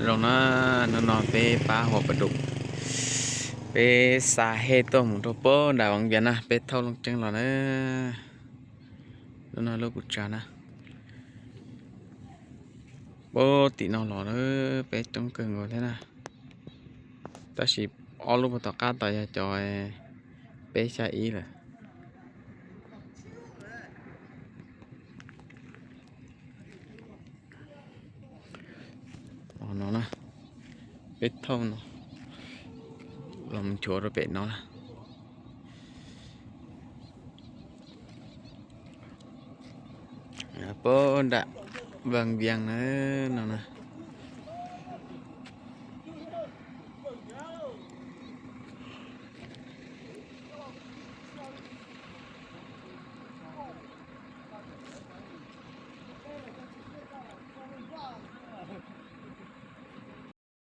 Zoo na, hnub no peb pab Huas Pas Dum, peb xa hej tuaj mus rau pab nram Vaj Vias na, peb thauj Looj Ceeb los na. Lub no lub kuv tsav na, pab tim no los na, peb coob kawg nkaus thiab na. Tab sis ob lub puag tom qab tod yog cov peb xya ib lawm. No na, peb thauj no los nchuav rau pem no na. Pab nram Vaj Vias na, no na.